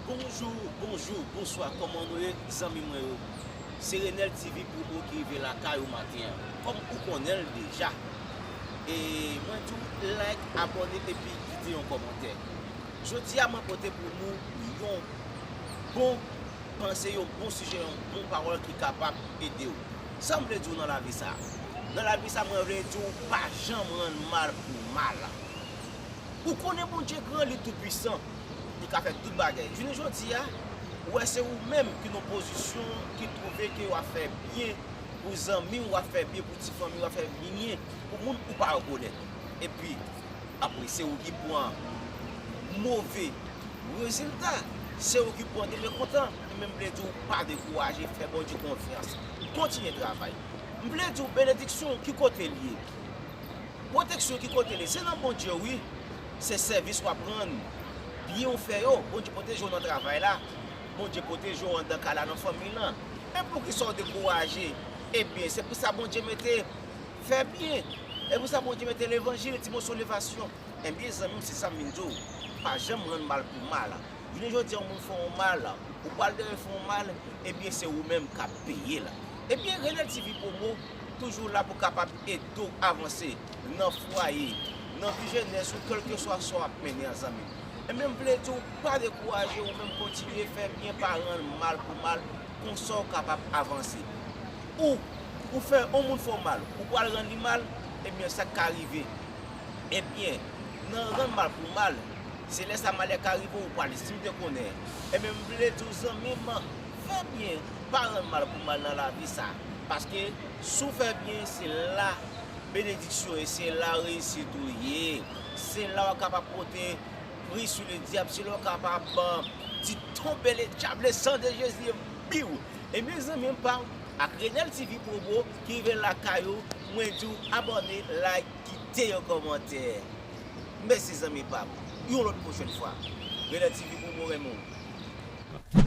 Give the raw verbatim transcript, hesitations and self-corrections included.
Bonjou, bonjou, bonswa, kòman nou ye, zanmi mwen yo? Se Renel T V Promo ki rive lakay ou maten an. Kòm ou konnen l deja. E mwen di w like, abòne epi kite yon kòmantè. Jodi a mwen pote pou nou yon bon panse, yon bon sijè, yon bon pawòl ki kapab ede w. Sa m vle di w nan lavi sa? Nan lavi sa, mwen vle di w pa janm rann mal pou mal. Ou konnen Bondye gran, li tou pwisan, li ka fè tout bagay. Jounen jodi a, ou wè se ou menm ki nan pozisyon ki twouve ke w ap fè byen pou zanmi w, w ap fè byen pou ti fanmi w, w ap fè byen pou moun ou pa rekonèt. Epi, apre, se ou ki pran move rezilta, se ou ki pran de mekontan. Men m vle di w pa dekouraje, fè Bondye konfyans. Kontinye travay. M vle di w benediksyon ki kote l ye. Pwoteksyon ki kote li? Se nan Bondye wi. Se sèvis w ap rann. Byen w fè yo, Bondye pwoteje w nan travay la. Bondye pwoteje w anndan kay la, nan fanmi lan. Men poukisa w dekouraje? Ebyen, se pou sa Bondye mete fè byen. E pou sa Bondye mete levanjil, ti moso levasyon. Ebyen, zanmi m, se sa m vin di w. Pa janm rann mal pou mal. Jounen jodi a, yon moun fè w mal, ou pral dèyè fè w mal, ebyen, se ou menm k ap peye l. Ebyen, Renel T V Promo toujou la pou kapab ede w avanse nan fwaye, nan vi jenès ou, kèlkeswa sa w ap mennen an, zanmi m. Ebyen, m vle di w, pa dekouraje, ou menm kontinye fè byen, pa rann mal pou mal, konsa w kapab avanse. Ou, ou fè yon moun fè w mal, ou pral rann li mal, ebyen, sa k ka rive? Ebyen, nan rann mal pou mal, se lè sa malè ka rive w, ou pral di, "Si m te konnen." Ebyen, m vle di w, zanmi m, fè byen, pa rann mal pou mal nan lavi sa. Paske, si w fè byen, se la benediksyon ye, se la reyisit ou ye. Se la w kapab pote pri sou ledyab, se la w kapab, uh, di, "Tonbe ledyab, le sang de Jésus est biw." Ebyen, zanmi m pa w, ak Renel T V Promo ki rive lakay ou, mwen di w abòne, like, kite yon kòmantè. Mèsi zanmi pa m. Yon lòt pwochèn fwa. Renel T V Promo renmen w.